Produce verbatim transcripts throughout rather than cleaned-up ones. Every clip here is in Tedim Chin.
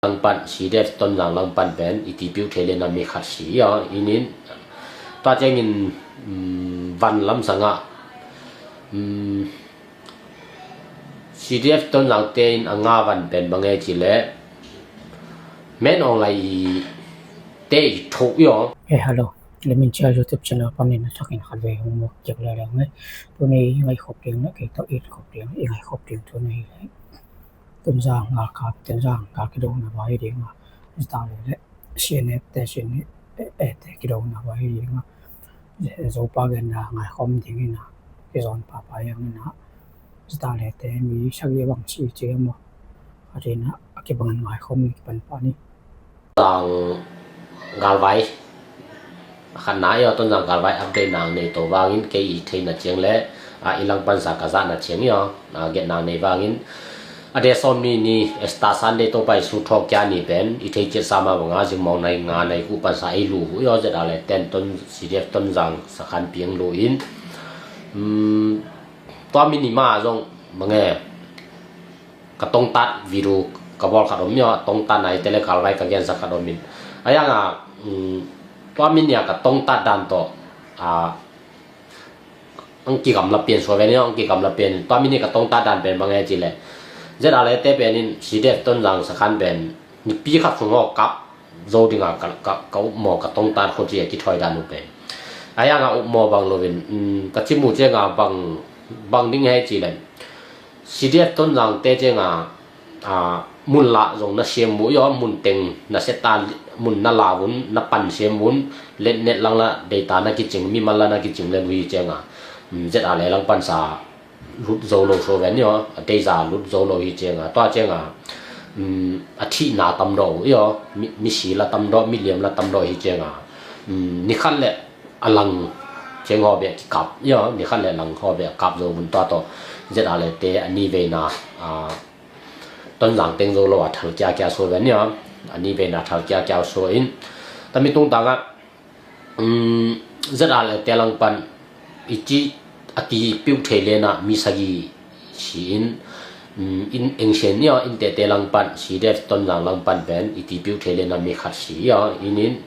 Langpan, C D F Tonzang langpan pen i tipiu thei lena mi khat si aw. Inin tua ciangin, um, van lamsangah, um, C D F Tonzang te in a nga van pen bang e ci le, Men Aung Hlaing i te i thok i aw. Eh, hello. Lemin Chia YouTube channel panin a thakin khat vei hong muk kik le leng e. Tuni i ngaihkhop ding le kei tawh i khop ding, i ngaihkhop ding tuni le Tonzang galkap, Tonzang gal kidona vai ding a, zita le le C N F te, C N F te kidona vai ding a, Zopa genna ngaikhawm dingin a, kizon papa yang in a, zita le te mi sagih bang ci ci maw. Khatin a, a kibangin ngaikhawm ni kipan pa ni. Tonzang galvai a khat na i aw, Tonzang galvai update nang nei to vangin kei i theihna ciang le, a, i langpansa ka zahna ciang i aw, a, get nang nei vangin a de sawm ni ni Easter Sunday Topa Jesu thawhkia ni pen i thei ciat sa mah banga zingmawng nai nga nai kuh pansa ei lu uh i aw. Zet a le ten Ton, C D F Tonzang sakhan piang lu in, um, tua mi ni mah zong mange ka tongtat video ka bawl khat om i aw, tongtat nai te le galvai ka gensak khat om in. A yang a, um, tua mi ni a ka tongtat dan tawh, a, ang kigamla pian sua ven i aw, ang kigamla pian. Tua mi ni ka tongtat dan pen bang e ci le, zet a le te pen in C D F Tonzang sakhan pen nipi khat sung aw kap zo dinga ka, ka, ka upmaw ka tongtat khuci a kithawi dan uh pen. A yang a upmaw bang lo in, um, ka cim uh ciang a bang, bang ding he ci le, C D F Tonzang te ciang a, a, mun lah zong na siam uh i aw, mun teng na seta, mun na la un, na pan siam un, letnet lang la deita na kicing, mimal la na kicing le uh hi ciang a, um, zet a le langpansa lut zo lo so ven i aw, a deiza lut zo lo hi ciang a, tua ciang a, um, a thihna tam dawh uh i aw, mi, misi la tam dawh, miliam la tam dawh hi ciang a, um, ni khat le a lang ciang haw beh kikap i aw, ni khat le lang haw beh a kap zo un. Tua tawh zet a le te a ni veina, a, Tonzang teng zo lo a thal kiakia so ven i aw, a ni veina thal kiakia so in, tami tungtang a, um, zet a le te langpan i ci a tipiu thei lena mi sagih si in, um, in engsen i aw, in te te langpan, C D F Tonzang langpan pen i tipiu thei lena mi khat si i aw. Inin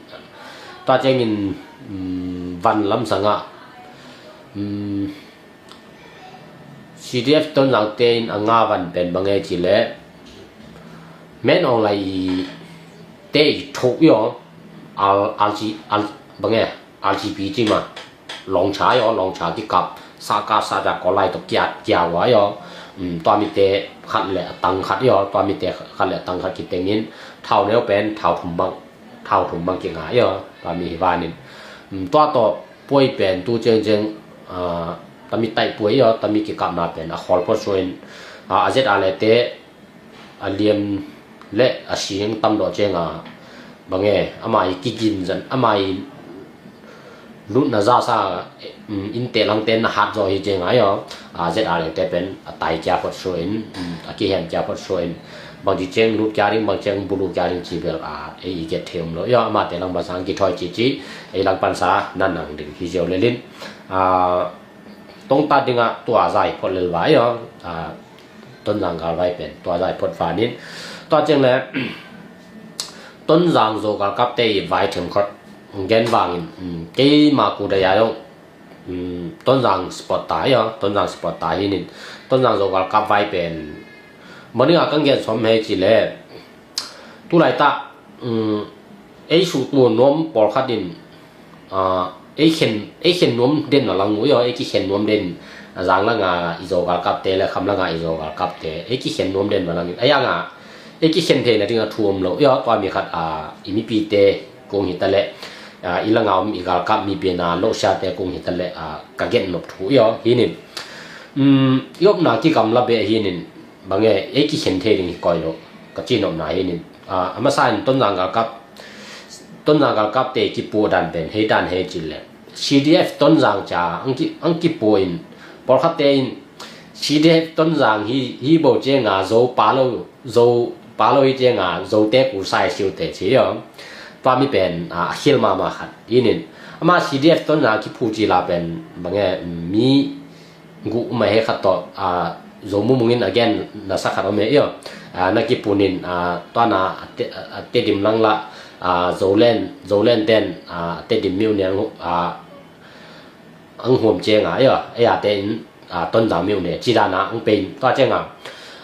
tua ciangin, um, van lamsangah, um, C D F Tonzang te in a nga van pen bang e ci le, Men Aung Hlaing i te i thok i aw, al, al, al, bang e, R G P ci ma, lawngcha i aw, lawngcha kikap, saka sa ja ko lai tawh kia, kia ua i aw. Um, tua mi te khat le a tang khat i aw, tua mi te khat le a tang khat kitengin, thau neu pen thau thum bang, thau thum bang kinga i aw, tua mi hi vanin. Um, tua tawh puai pen tu ciangciang, a, tami taih puai i aw, tami kikapna pen a khawl phot suain, a, a zet a le te a liam le a sing tam dawh ciang a, bang e, ama i kigin zan, ama i lutna zasa, um, in te lang te na hat zaw hi ciang a i aw, a, zet a le te pen a tai kia phot suain, um, a kihem kia phot suain, bang ci ciang lut kia ding, bang ciang bulu kia ding ci bel a, ei i get thei um lo i aw, ama te lang bansa ang kithawi cici, ei langpansa na nang ding hi ziau lelin, a, tongtat dingah tua zai phot lel vai aw, a, Tonzang galvai pen tua zai phot vanin. Tua ciang le Tonzang Zo galkapte i vai themkhat gen vangin, um, keima ku dai a dong, um, Tonzang supporter i aw, Tonzang supporter hinin, Tonzang Zo galkap vai pen bang dingah kang gen sawm he ci le, tulaitak, um, ei sutu nuam pawlkhat in, a, ei khen, ei khen nuam den a lang uh i aw, ei kikhen nuam den, a, zang langa i Zo galkapte le kham langa i Zo galkapte ei kikhen nuam den a langin, a yanga ei kikhen theina dinga thu om lo i aw, tua mi khat, a, i mipite kung hi ta le, a, i langa om i galkap mi bina lo siate kung hi ta le, a, ka gen nop thu i aw, hinin, um, i opna kigamla beh hinin, bang e, ei kikhen thei ding hi koi lo ka ci nopna hinin, a, a masa in Tonzang galkap, Tonzang galkapte kipu dan pen hei dan hei ci le, C D F Tonzang ca ang ki, ang kipu in, pawlkhatte in C D F Tonzang hi, hi bo cianga Zo pa lo, Zo pa lo hi cianga Zote ku sai siute ci i aw. Tua mi pen, a, a khil mama khat inin, ama C D F Tonzang kipu ci la pen bang e, mi guh mah he khat tawh, a, Zo mumungin a gen nasa khat om he i aw. a, na kipunin, a, tuana a Te-, a Tedim langla, a, Zolen, Zolen ten, a, Tedim myone ang, a, ang huam cianga, ayo, ei a te in, a, Tonzang myone cidana ang pein tua cianga.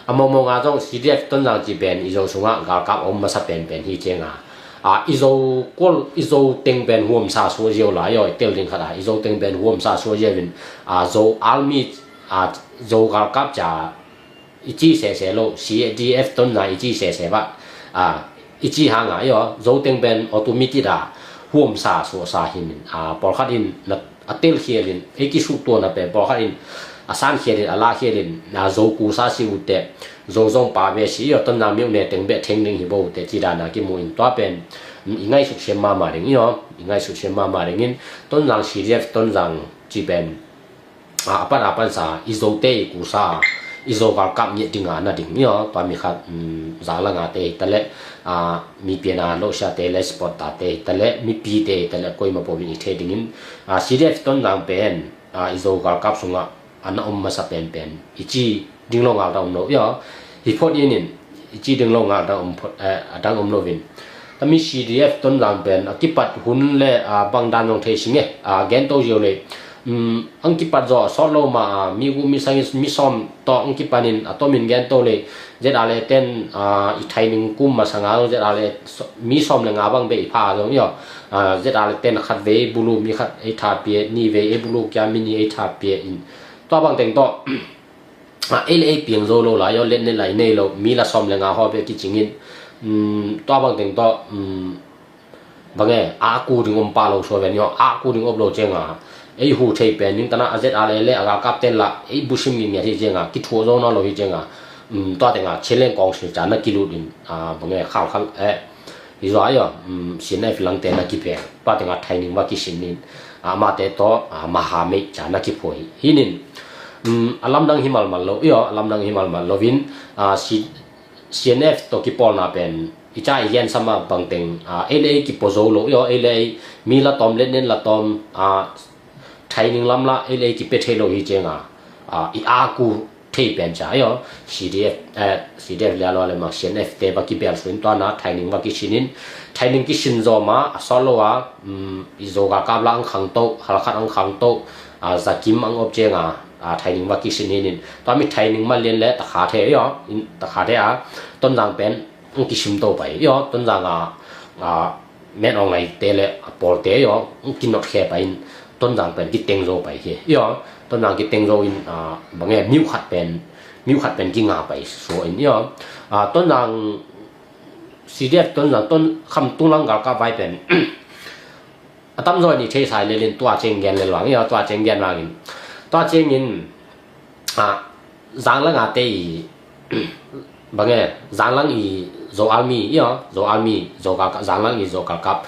A mawngmawng a zong C D F Tonzang ci pen i Zo sungah galkap a om masa penpen hi cianga. A, i Zo kual, i Zo teng pen huamsa suah ziau la, ayo, i tel ding khat a, i Zo teng pen huamsa suah ziau in, a, Zo Army, a, Zo galkap ca i ci sese lo, C D F Tonzang i ci sese bah, a, i ci hanga, ayo, Zo teng pen automatic a huamsa suahsa hi in, a, pawlkhat in na, a telkhialin, ei kisuktuana pen pawlkhat in a sankhialin, a lakhialin, a, Zo kusa si ute, Zo zong pa ve si, ayo, Tonzang myone teng beh theng ding hi bo ute cidana kimu in tua pen, mm, i ngaihsut siam mahmah ding, ayo, i ngaihsut siam mahmah dingin Tonzang C D F Tonzang ci pen a, a pan a pansa, i Zote i kusa, i Zo galkap ngiat dinga na ding, ayo, tua mi khat, um, zangla ngate hi taleh, a, mi piana lohsiate le supporter te hi taleh, mipite hi taleh, koima po in i thei dingin, a, C D F Tonzang pen, a, i Zo galkap sungah a na om masa penpen i ci ding lo ngal ta om lo, ayo, hi phot inin, i ci ding lo ngal ta om phot, eh, a dang om lo in. Tami C D F Tonzang pen a kipat hun le, a, bang dan zong thei sing e, a, gento ziau le, um, ang kipat zaw sawt lo ma, a, mi gu mi sang mi sawm tawh ang kipanin a tomin gento le, Z R A ten, a, i thaining kum masanga zong Z R A mi sawm le nga bang be i pha zong, ayo, a, Z R A ten khat vei bulu mi khat ei tha pia, ni vei ei bulu kia mi ni ei tha pia in. Tua bang teng tawh, a, ei le ei piang zo lo la, ayo, let ne lai nei lo, mi la sawm le nga haw be kicingin, um, tua bang teng tawh, um, bange, a ku ding om pa lo suah ven, ayo, a ku ding om lo cianga, ei hu thei pen ning tana a Z R A le a galkap ten la, ei busim ngingiat hi cianga, kithuah zo na lo hi cianga, um, tua tenga challenge kawng sil ca na kilut in, a, bange, khalkhal, eh, hi zaw, ayo, um, C N F langte na kipel, tua tenga thaining va kisin in, a, mate tawh, a, maha mei ca na kiphuah hi. Hinin, um, a lamdang hi malmal lo, ayo, a lamdang hi malmal lo in, a, C-, C N F tawh kipawlna pen i ca i gen sama bangteng, a, ei le ei kipo zo lo, ayo, ei le ei mi la tawm, let nen la tawm, a, thaining lamla ei le ei kipia thei lo hi cianga, a, i a ku thei pen ca, ayo, C D F, eh, C D F le a lua le mang C N F te va kibel suin tuana thaining va kisinin, thaining kisin zaw ma a sawt lo a, um, i Zo galkap la ang khangto, halkhat ang khangto, a, zakim ang op cianga, a, thaining va kisin hinin, tua mi thaining ma lian le takha the, ayo, in, takha the a, Tonzang pen ang kisim to pai, ayo, Tonzang a, a, men awng lai te le a pawl te, ayo, ang kinot khe pai in, Tonzang pen kiteng zo pai hi, ayo, Tonzang kiteng zo in, a, bange, miu khat pen, miu khat pen kinga pai so in, ayo, a, Tonzang C D F Tonzang, Ton Khamtung lang galkap vai pen a tam zaw ni thei sai lelin tua ceng gen le luang, ayo, tua ceng gen luangin, tua cengin, a, zanglang a te i, bange, zanglang i Zo Army, ayo, Zo Army, Zo galkap, zanglang i Zo galkap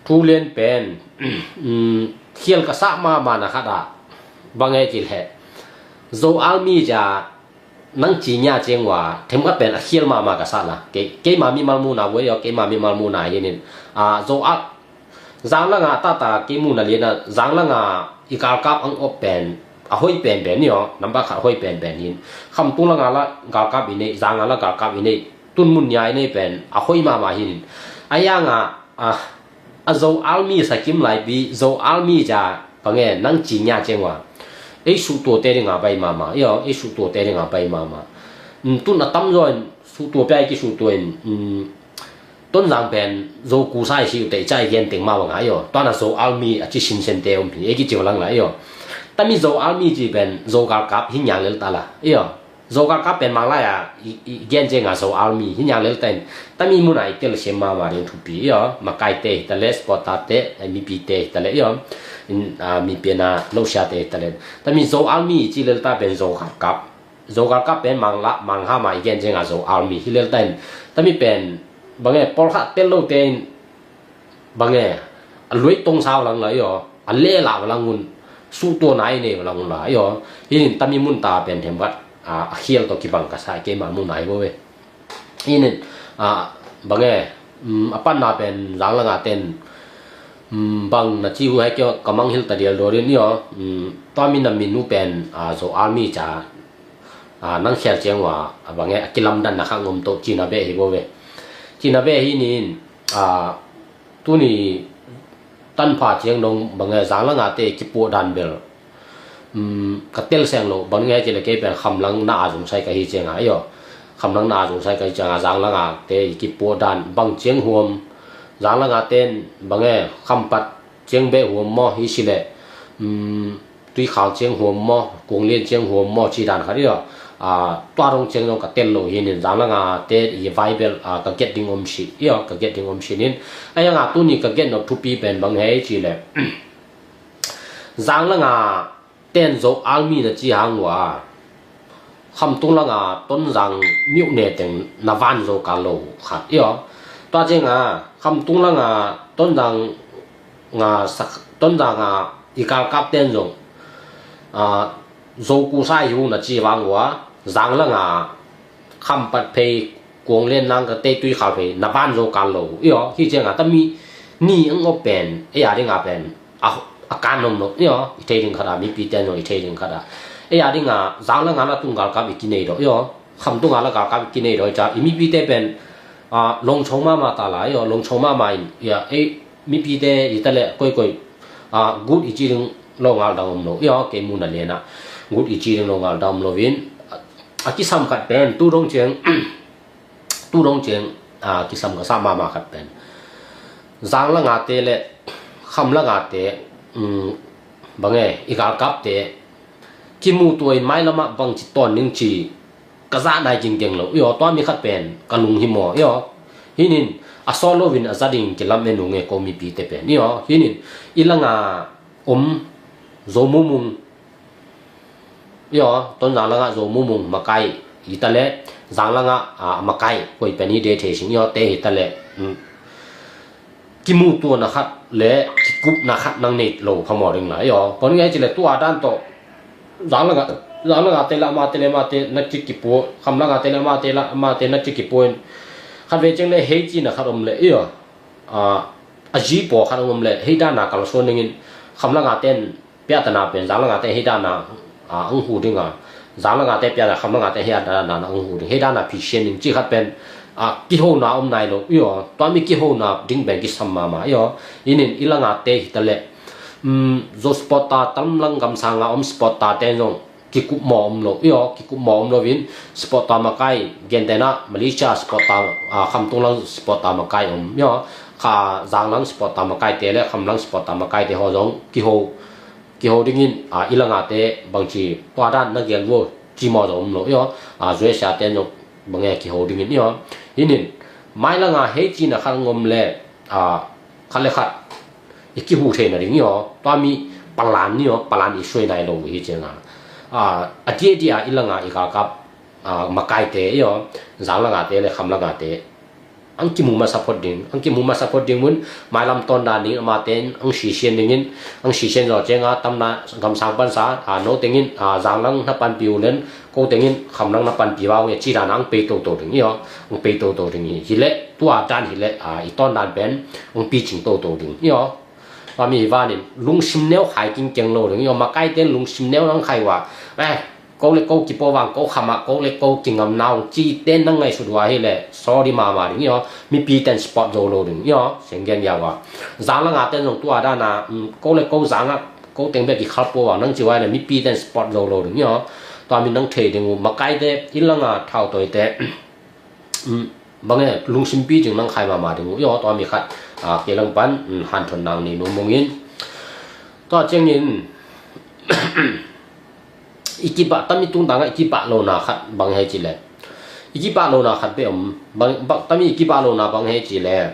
thu lian pen, um, khial ka sah mama na khat a, bange, ci le, Zo Army ca nang ci nia ceng ua, themkhat pen a khial mama ka sah la, kei, keima mimal muna vua, ayo, keima mimal muna hinin, a, Zo a, zanglanga tata kei muna liana, zanglanga i galkap ang op pen a hoi penpen, ayo, nambat khat hoi penpen hin. Khamtung langa la galkap i nei, zanga la galkap i nei, tun mun nia i nei pen a hoi mama hin. A yanga, a, a Zo Army sakim laipi, Zo Army ca, bange, nang ci nia ceng ua, ei suhtuate dinga bai mama, ayo, ei suhtuate dinga bai mama. Um, tun a tam zaw in suhtua pia i kisuhtua in, um, Tonzang pen Zo kusa i si ute i ca i gen teng ma banga, ayo, tuana Zo Army a ci sinsente om hi, ei kici va lang la, ayo. Tami Zo Army ci pen Zo galkap hi niang lel ta la, ayo. Zo galkap pen manglai a i, i gen cenga Zo Army hi niang lel ta in, tami muna i tel sem mama ding thupi, ayo, makaite hi tale, supporter te, eh, mipite hi tale, ayo, in, a, mi piana lohsiate hi tale. Tami Zo Army ci lel ta pen Zo galkap, Zo galkap pen mangla, manghama i gen cenga Zo Army hi lel ta in, tami pen, bange, pawlkhat tel lo te in, bange, a luai tong sa lang la, ayo, a lela lang un, suhtua nai nei lang un la, ayo. Hinin tami mun ta pen themkhat, a, a khial tawh kibang ka sa, keima mun nai bo ve. Hinin, a, bange, um, a panna pen zanglanga ten, um, bang na ci uh hai kio ka manghil ta dial dorin, ayo, um, tua mi na min uh pen, a, Zo Army ca Nang khel ciang uh a bang e a kilamdanna kha ngom toh cina beh hi bo ve. Cina beh hi nin, tuni tanpha ciang dong bang e zanglanga te kipuah dan bel ka tel seng lo. Bang e cile kei pen khamlang na a zungsai ka hi cianga io, khamlang na a zungsai ka hi cianga zanglanga te i kipuah dan bang ciang huam, zanglanga ten bang e khampat ciang beh huam maw hi sile, tuikhal ciang huam maw, kuanglian ciang huam maw ci dan khat io. Tua dong ciang dong ka tel lo hi nin zanglanga te i vai bel ka get ding om si io, ka get ding om si nin. Aianga tuni ka get nop thupi pen bang hei cile, zanglanga ten zo almi na ci hang ua khamtung langa Tonzang miuh ne teng na van zo ka lo khat io. Tua cianga khamtung langa Tonzang nga sak Tonzanga i galkap ten zong zo kusa i hu na ci vang ua zanglanga khampat phei kuanglian nang ka te tuikhal phei na van zo ka lo io. Hi cianga tami ni ang op pen ei a dinga pen a kan om lo io. I thei ding khata mipi ten zong i thei ding khata ei a dinga zanglanga na tung galkap i kinei do io. Khamtunga la galkap i kinei do i ca i mipite pen longchong mama ta la io. Longchong mama in ia ei mipite i tale koikoi gut i ci ding lo ngal dang om lo io. Kei muna lena gut i ci ding lo ngal dang om lo in a kisam khat pen tu dong ciang tu dong ciang kisam ka sa mama khat pen zanglanga te le khamlanga te bang e i galkap te kimu tua in mailama bang ci ton ning ci ka zah nai kingkeng lo io. Tua mi khat pen ka lung hi maw io. Hinin a sawt loin a za ding kilam e nung e ko mipite pen io. Hinin i langa om zo mumung io, Tonzang langa zo mumung makai i tale zanglanga a makai koi pen i de thei sing io te i tale kimutuana khat le kikupna khat nang nei lo phamawh ding lai aw. Pon ngai cile tua dan tawh zanglanga zanglanga te la amate le amate na ci kipu, khamlanga te le amate la amate na ci kipu in khat ve ceng le hei cina khat om le i aw. A zi paw khat om le hei dana kalsuan dingin khamlanga ten piatana pen zanglanga te hei dana ang hu dinga, zanglanga te piatana khamlanga te hei dana ang hu ding, hei dana phisian ding ci khat pen kihona om nai lo i aw. Tua mi kihona ding pen kisam mama i aw. Inin i langa te hita le zo sport ta tamlang gamsanga om sport ta ten zong kikup maw om lo i aw. Kikup maw om lo in sport ta makai gentena Malaysia sport ta, khamtung lang sport ta makai om i aw. Kha zanglang sport ta makai te le khamlang sport ta makai te ho zong kiho kiho dingin i langa te bangci tua dan na gel vo ci maw zong om lo i aw. Zuaisia te zong bange kiho dingin i aw. Hinin mailanga hei cina khat ngom le khat le khat i kihu theina ding i aw. Tua mi palan i aw, palan i suai nai lo hi cianga a dia dia i langa i kakap makai te i aw, zanglanga te le khamlanga te ang kimu masa phot ding, ang kimu masa phot ding mun mailam ton dan ding amate in ang sisian dingin, ang sisian zaw cianga tamna gamsang pansa a no tengin a zanglang na panpi ulen ko tengin khamlang na panpi vau nge ci dan ang pei toto ding i aw. Ang pei toto ding hi le tua dan hi le i ton dan pen ang pi cing toto ding i aw. Pami hi vanin lungsim neu khai kingkeng lo ding i aw. Makai ten lungsim neu nang khai ua eh ko le ko kipo vang ko khama ko le ko kingam nau ci ten nang ngaisut ua hi le sawdi mama ding i aw. Mipi ten sport zo lo ding i aw. Senggen ya ua zanglanga ten zong tua dana ko le ko zanga ko teng bek kikhal po vang nang ci ua hi le mipi ten sport zo lo ding i aw. Tua min nang thei ding u makai te i langa thau toi te bange lungsimpi cing nang khai mama ding uh i aw. Tua mi khat kei lang pan hanthon nang ni numungin tua ciangin i kipah tami tungtanga i kipah lona khat bang hei cile, i kipah lona khat be om. Tami i kipah lona bang hei cile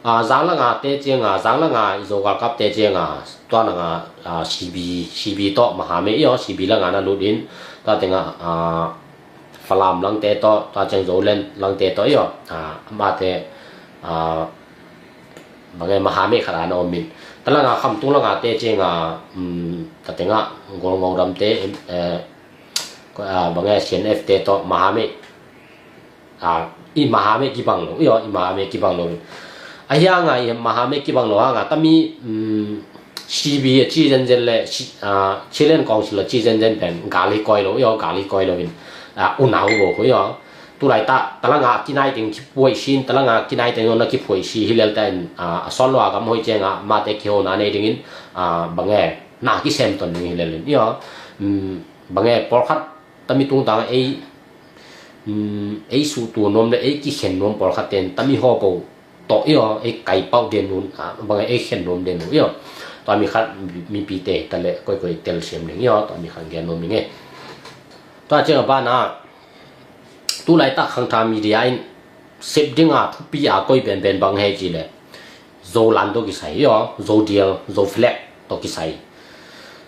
zanglanga te cianga, zanglanga i zogalkap te cianga tua langa cb cb tawh mahamei i aw. Cb langa na lut in tua tenga Falam langte tawh tua ciang Zoland langte tawh i aw. Amate bange mahamei khat ana om in talanga khamtung langa te cianga tatenga golngo damte bange cnf te tawh mahamei i mahamei kibang lo i aw. I mahamei kibang lo in ahianga i mahamei kibang lo hanga tami cb a ci zenzen le chilen kawngsil a ci zenzen pen gal hi koi lo i aw. Gal hi koi lo in a, unau bo khui aw. Tulai ta, talanga kinai teng kipuai sin, talanga kinai teng na kipuai si hi lel ta in, a, a son lo a gam hoi ceng a, mate kihona nei dingin, a, bange, na kisem ton ding hi lel in, i aw. Um, bange, pawlkhat, tami tung tang ei, um, ei su tu nom le, ei kikhen nom pawlkhat ten, tami ho po, tawh i aw, ei kai pau den nun, a, bange, ei khen nom den nun, i aw. Tua mi khat, mipi te, ta le, koi koi tel siam ding, i aw, tua mi khat gen nom ding e. Tua ceng a bana, tulai tak khangtha media in sep dinga thupi a koi penpen bang hei ci le, Zolan tawh kisai, i aw, Zodial, Zoflag tawh kisai.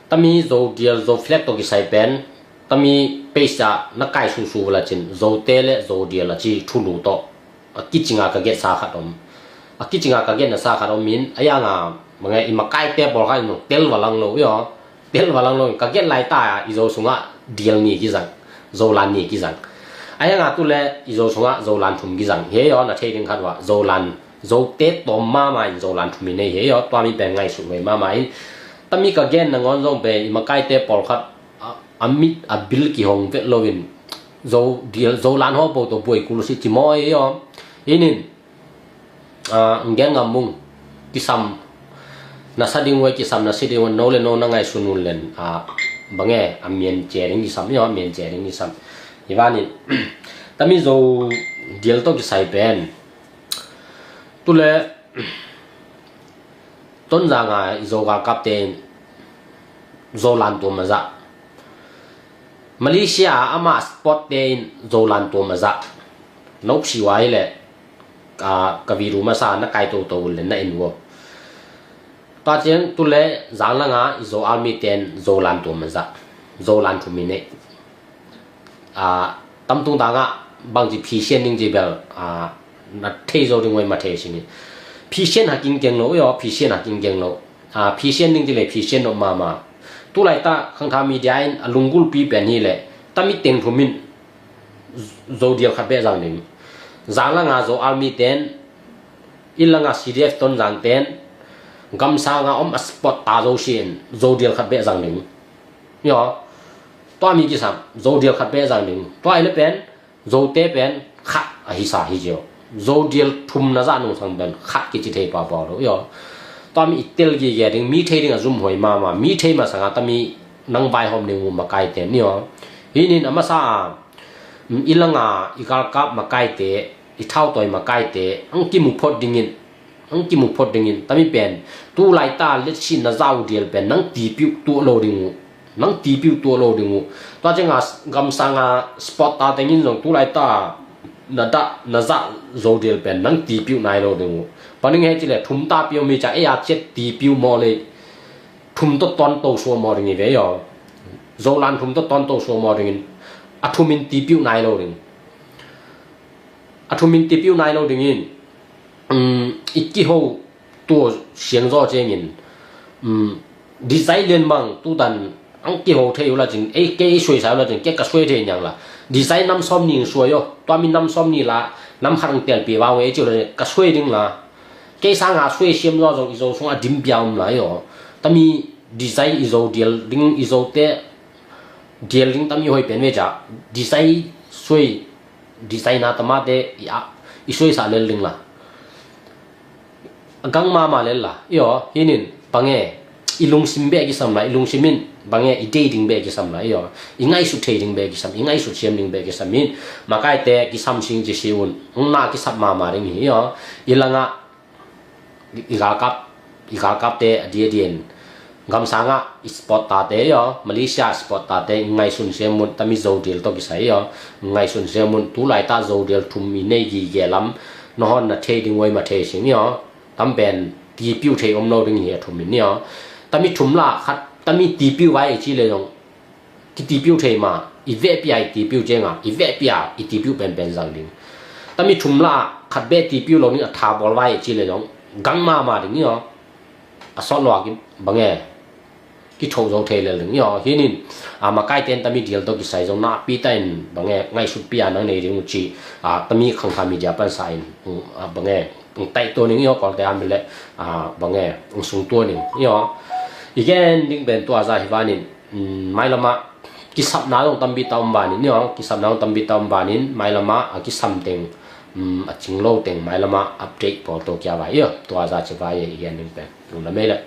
Tami Zodial, Zoflag tawh kisai pen, tami page ah na kai susu la cin, Zote le Zodial a ci thulu tawh. A kicinga ka get sa khat om. A kicinga ka get na sa khat om in, a yanga, bange, i makaite pawlkhat in tel valang lo, i aw. Tel valang lo, ka gen lai ta a, i Zo sungah dial ni kizang, Zolan ni kizang. A hiang a tu le i Zo sungah Zolan thum kizang. He aw, na thei ding khat wah, Zolan, Zote tawm mama in Zolan thum i nei he aw, tua mi pen ngaihsut huai mama in. Tami ka gen na ngon zong pen, i makaite pawlkhat, a, a mit, a bil kihong vet lo in, Zo dial, Zolan ho po to buai kul si ci maw e aw. Inin, a, ngen ngam mung, kisam na sa ding wai, kisam na si ding wai, no le no na ngai sunun len, a, bange, a mien che ding kisam, yo, a mien che ding kisam. Hi vani, tami Zodial tawh kisai pen. Tu le, Tonzang a i Zo galkap te in Zolan tuam a zah. Malaysia a ama sport te in Zolan tuam a zah. Nop si wai le, a, ka video masa na kai toto le na in wo. Tua ciang tu le zanglanga i Zo army ten Zolan tuam a zah. Zolan thum i nei. A, tamtung tangah bangci phisian ding ci bel, a, na thei zo ding wai ma thei sini. Phisian hakin keng lo, yo, phisian hakin keng lo. A, phisian ding ci le phisian no mama. Tulai ta khangtha media in a lunggulpi pen hi le, tami teng thumin Zodial khat beh zang ding. Zanglanga Zo army ten, i langa C D F Tonzang ten, gamsanga om a sport ta zo sien, Zodial khat beh zang ding. Yo, tua mi kisam, Zodial khat beh zang ding. Tua i le pen, Zote pen, khat a hisa hi zio. Zodial thum na zah nung sang pen, khat kici thei pau pau lo. Yo, tua mi i tel gige ding, mi thei ding a zum hoi mama, mi thei masanga tami nang vaihawm ding uh makaite ni aw. Hinin a masa a, i langa i galkap makaite, i thautawi makaite, ang kimu phot dingin, ang kimu phot dingin, tami pen, tu laita letsin na zau dial pen, nang tipiu tuah lo ding uh, nang tipiu tuah lo ding uh. Tua cianga gamsanga sport ta tengin zong tu laita na dah, na zah zo dial pen, nang tipiu nai lo ding uh. Paning he cile, thum ta piu mi ca, ei a ciat tipiu maw le, thum tawh tawnto suah maw ding hi ve aw. Zolan thum tawh tawnto suah maw dingin, a thumin tipiu nai lo ding. A thumin tipiu nai lo dingin, um, i kiho tua siangzaw ciangin, um, design lian bang tutan ang kiho thei uh la cin, ei, kei i suaisa uh la cin, kei ka suai thei niang la. Design nam sawm ni suai aw, tua mi nam sawm ni la, nam khat ang telpi vang ei ci uh la cin, ka suai ding la. Kei sanga suai siam zaw zong i Zo sung a dim bia um lai aw. Tami design i Zo dial ding, i Zote dial ding tami hoi pen ve ca. Design suai, design na tamate i a, i suai sa lel ding la. A gang mama lel la. I aw, hinin, bange, i lungsim beh kisam la, i lungsimin, bange, i dei ding beh kisam la, i aw. I ngaihsut thei ding beh kisam, i ngaihsut siam ding beh kisamin, makaite kisam sing ci si un, ung na kisap mama ding hi, i aw. I langa, i galkap, i galkapte a di a dian. Gamsanga i sport tate aw, Malaysia sport tate i ngaihsun siamun, tami Zodial tawh kisai aw. Ngaihsun siamun, tu laita Zodial thum i nei gige lam, na hon na thei ding wai ma thei sing aw. Tam pen tipiu thei om lo ding hi a thumin aw. Tami thum la khat, tami tipiu vai i ci le zong, kitipiu thei ma, i vehpia i tipiu cianga, i vehpia i tipiu penpen zang ding. Tami thum la khat beh tipiu lo ning a tha bawl vai i ci le zong, gang mama ding i aw. A sawt lua ki bange, kitho zo thei lel ding i aw. Hinin, a, makaiten tami dial tawh kisai zong na pi ta in bange, ngaihsut pia nang nei ding uh ci, a, tami khangkha media pansa in, a, bange, taih tua ning i aw, kawlte a mi le, a, bange, sung tua ning i aw. I gen ding pen tua za hi vanin, um, mailama, kisapna zong tampi ta om banin, ni aw, kisapna zong tampi ta om banin, mailamah a kisam teng, um, a cinglo teng mailamah update pawl to kia vai ia, tua za ci vai ia i hian ding pen lungdam ei le.